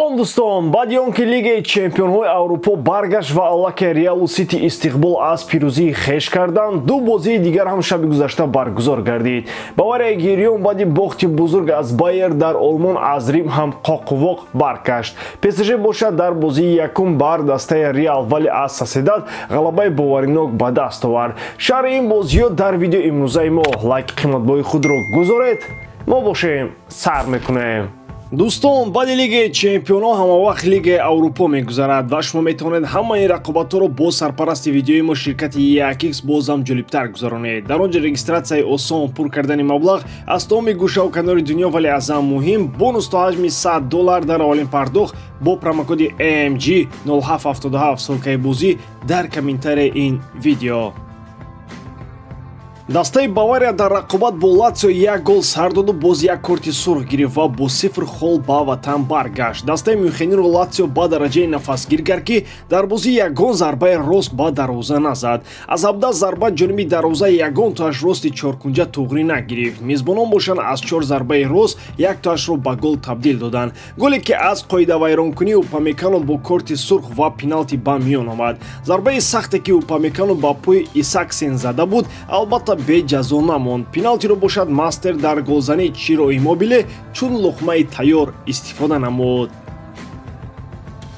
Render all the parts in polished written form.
Салом дӯстон, баъди он ки Лигаи чемпионҳои Аврупо баргашт ва аллакай Реалу Сити истиқбол аз пирӯзии хеш карданд, ду бозии дигар ҳам шаби гузашта баргузор гардид. Баварияи гириён баъди бохти бузург аз Байер дар Олмон аз Рим ҳам қоқувоқ баргашт. ПСЖ бошад дар бозии якум бар дастаи Реал, вале аз Соседад ғалабаи боваринок ба даст овард. Шарҳи ин бозиҳо дар видеои имрӯзаи мо. Лайки қиматбоҳои худро гузоред, мо бошем сар мекунем. Дӯстон, баъди Лигаи чемпионҳо ҳамавақт Лигаи Аврупо мегузарад ва шумо метавонед ҳамаи рақобатҳоро бо сарпарасти видеои мо ширкати 1x бозам ҷолибтар гузаронед. Дар он ҷо регистратсияи осон, пур кардани маблағ аз тамоми гӯшаву канори дунё, вале аз ҳам муҳим бонус то ҳаҷми $100 дар аввалин пардохт бо промокоди AMG 0777. Ссылкаи бозӣ дар комментарияи ин видео. Дастаи Бавария дар рақобат бо Латсио як гол сар доду боз як корти сурх гирифт ва бо 0 хол ба ватан баргашт. Дастаи Мюнхениро Латсио ба дараҷаи нафасгир кард, ки дар бозӣ ягон зарбаи рост ба дарвоза назад. Аз 17 зарба ҷониби дарвоза ягон тоаш рости чоркунҷа туғрӣ нагирифт. Мизбонон бошанд аз 4 зарбаи рост як тоашро ба гол табдил доданд. Голе ки аз қоидавайронкунии Упамекано бо корти сурх ва пеналти ба миён омад. Зарбаи сахте ки Упамекано ба пои Исаксен зада буд, албатта беҷазо намонд. Пеналтиро бошад мастер дар голзании Чиро Иммобиле чун луқмаи тайёр истифода намуд.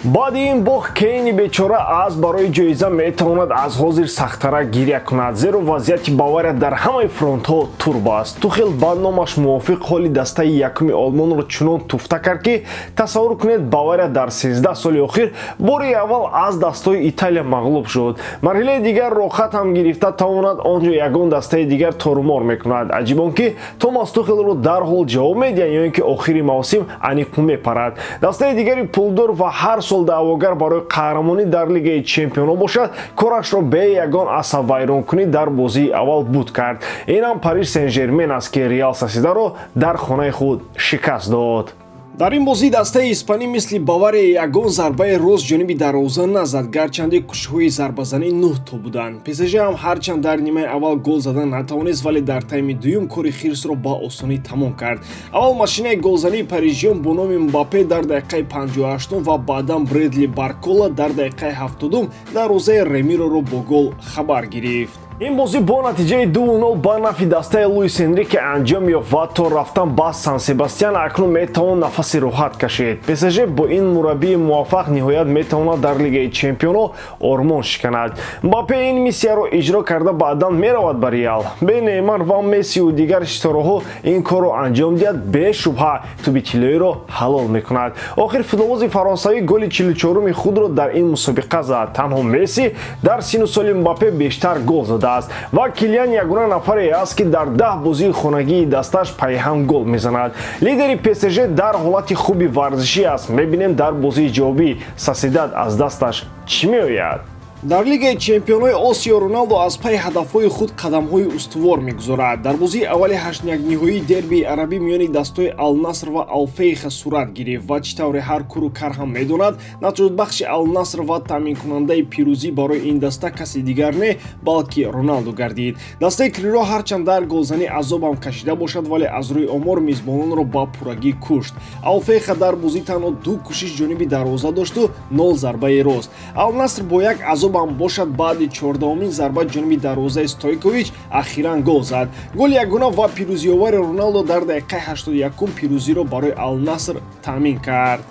Баъди ин бохт Кейни бечора аз барои ҷоиза метавонад аз ҳозир сахттара гиря кунад, зеро вазъияти Бавария дар ҳамаи фронтҳо турб аст. Тухел ба номаш мувофиқ ҳоли дастаи якуми Олмонро чунон туфта кард, ки тасаввур кунед, Бавария дар 13 соли охир бори аввал аз дастҳои Италия мағлуб шуд. Марҳилаи дигар роҳат ҳам гирифта тавонад, он ҷо ягон дастаи дигар торумор мекунад. Аҷиб он ки Томас Тухелро дарҳол ҷавоб медиҳанд ё ин ки охири мавсим аниқу мепарад. Дастаи дигари пулдор ва ҳар сол даъвогар барои қаҳрамонӣ дар Лигаи чемпионҳо бошад, корашро бе ягон асабвайронкунӣ дар бозии аввал буд кард. Ин ҳам Париж Сен-Жермен аст, ки Реал Соседаро дар хонаи худ шикаст дод. Дар ин бозӣ дастаи испанӣ мисли Бавария ягон зарбаи рост ҷониби дарвоза назад, гарчанде кӯшишҳои зарбазанӣ 9 то буданд. ПСЖ ҳам ҳарчанд дар нимаи аввал гол задан натавонист, вале дар тайми дуюм кори хирсро ба осонӣ тамом кард. Аввал машинаи голзании парижиён бо номи Мбаппе дар дақиқаи 58 ва баъдан Бредли Баркола дар дақиқаи 70 дарвозаи Ремироро бо гол хабар гирифт. Ин бозӣ бо натиҷаи 2-0 ба нафи дастаи Луис Энрике анҷом ёфт ва то рафтан ба Сан Себастьян акнун метавон нафаси роҳат кашид. ПСЖ бо ин мураббии муваффақ ниҳоят метавонад дар Лигаи чемпионҳо ормон шиканад. Мбаппе ин миссияро иҷро карда баъдан меравад ба Реал. Бе Неймар ва Мессиу дигар ситораҳо ин корро анҷом диҳад, бешубҳа туби тиллоиро ҳалол мекунад. Охир футболбози фаронсавӣ голи 44-уми худро дар ин мусобиқа зад. Танҳо Месси дар сину соли Мбаппе бештар гол зада аст ва Килиан ягона нафаре аст, ки дар 10 бозии хонагии дасташ пайҳам гол мезанад. Лидери ПСЖ дар ҳолати хуби варзишӣ аст. Мебинем дар бозии ҷавобӣ Соседад аз дасташ чӣ меояд. Дар Лигаи чемпионҳои Осиё Роналдо аз пайи ҳадафҳои худ қадамҳои устувор мегузорад. Дар бозии аввали ҳаштякниҳоии дербии арабӣ миёни дастҳои Алнаср ва Алфейха сурат гирифт ва чӣ тавре ҳар куру кар ҳам медонад, наҷотбахши Алнаср ва таъминкунандаи пирӯзӣ барои ин даста каси дигар не, балки Роналдо гардид. Дастаи Криро ҳарчанд дар голзанӣ азобам кашида бошад, вале аз рӯи омор мизбононро ба пуррагӣ кушт. Алфейха дар бозӣ танҳо 2 кӯшиш ҷониби дарвоза дошту 0 зарбаи рост. Алнаср бо як азоб бошад баъди 14-умин зарба ҷониби дарвозаи Стойкович ахиран гол зад. Голи ягона ва пирӯзиовари Роналдо дар дақиқаи 81 пирӯзиро барои Алнаср таъмин кард.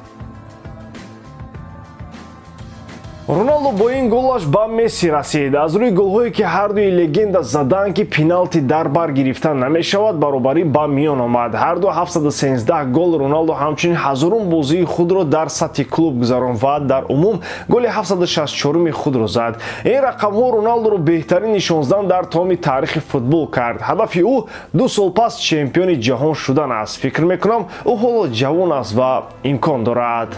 Роналдо бо ин голаш ба Месси расид. Аз рӯи голҳое ки ҳардуи легенда заданд, ки пеналти дар бар гирифта намешавад, баробарӣ ба миён омад. Ҳарду 713 гол. Роналдо ҳамчунин ҳазорум бозии худро дар сатҳи клуб гузаронд ва дар умум голи 764-уми худро зад. Ин рақамҳо Роналдоро беҳтарин нишонзан дар тамоми таърихи футбол кард. Ҳадафи ӯ 2 сол пас чемпиони ҷаҳон шудан аст. Фикр мекунам, ӯ ҳоло ҷавон аст ва имкон дорад.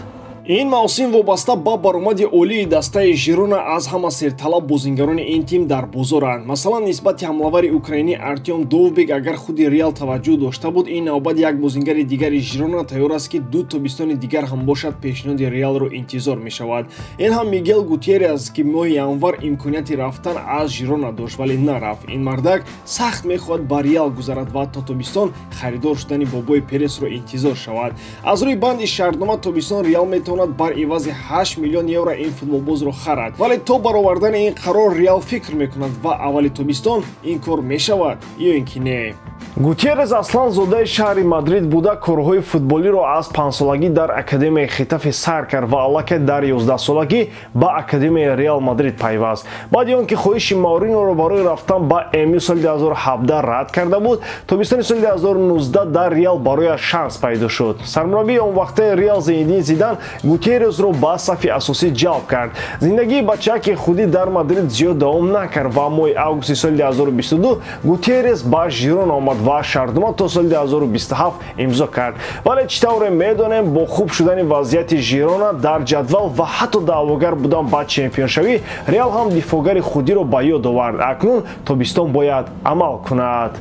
Ин мавсим вобаста ба баромади олии дастаи Жирона аз ҳама серталаб бозингарони ин тим дар бозоранд. Масалан, нисбати ҳамлавари украинӣ Артём Довбек агар худи Реал таваҷҷӯҳ дошта буд, ин навбат як бозингари дигари Жирона тайёр аст, ки ду тобистони дигар ҳам бошад, пешниҳоди Реалро интизор мешавад. Ин ҳам Мигел Гутьеррес аст, ки моҳи январ имконияти рафтан аз Жирона дошт, вале нарафт. Ин мардак сахт мехоҳад ба Реал гузарад ва то тобистон харидор шудани бобои Пересро интизор шавад. Аз рӯи банди шартнома тобистон Реал метавонад бар ивази 8 миллион евро ин футболбозро харад, вале то баровардани ин қарор Реал фикр мекунад ва аввали тобистон ин кор мешавад ё ин ки не. Гутьеррес аслан зодаи шаҳри Мадрид буда, корҳои футболиро аз 5-солагӣ дар академияи Хетафе сар кард ва аллакай дар 11-солагӣ ба академияи Реал Мадрид пайваст. Баъди он ки хоҳиши Маориноро барои рафтан ба МЮ соли 2017 рад карда буд, тобистони соли 2019 дар Реал барояш шанс пайдо шуд. Сармураббии он вақтаи Реал Зинедин Зидан Гутьерресро ба сафи асосӣ ҷалб кард. Зиндагии бачаки худӣ дар Мадрид зиёд давом накард ва моҳи августи соли 2022 Гутьеррес ба Жирона омад ва шартнома то соли 2027 имзо кард. Вале чӣ тавре медонем, бо хуб шудани вазъияти Жирона дар ҷадвал ва ҳатто даъвогар будан ба чемпионшавӣ, Реал ҳам дифоъгари худиро ба ёд овард. Акнун тобистон бояд амал кунад.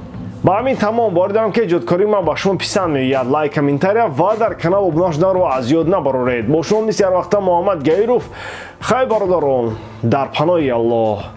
Ба ҳамин тамом. Бовар дорам, ки эҷодкории ман ба шумо писанд меояд. Лайк, комментария ва дар канал обуна шуданро аз ёд набароред. Бо шумо мисли ҳар вақта Муҳаммад Гаиров. Хайр, бародарон, дар паноҳи Аллоҳ.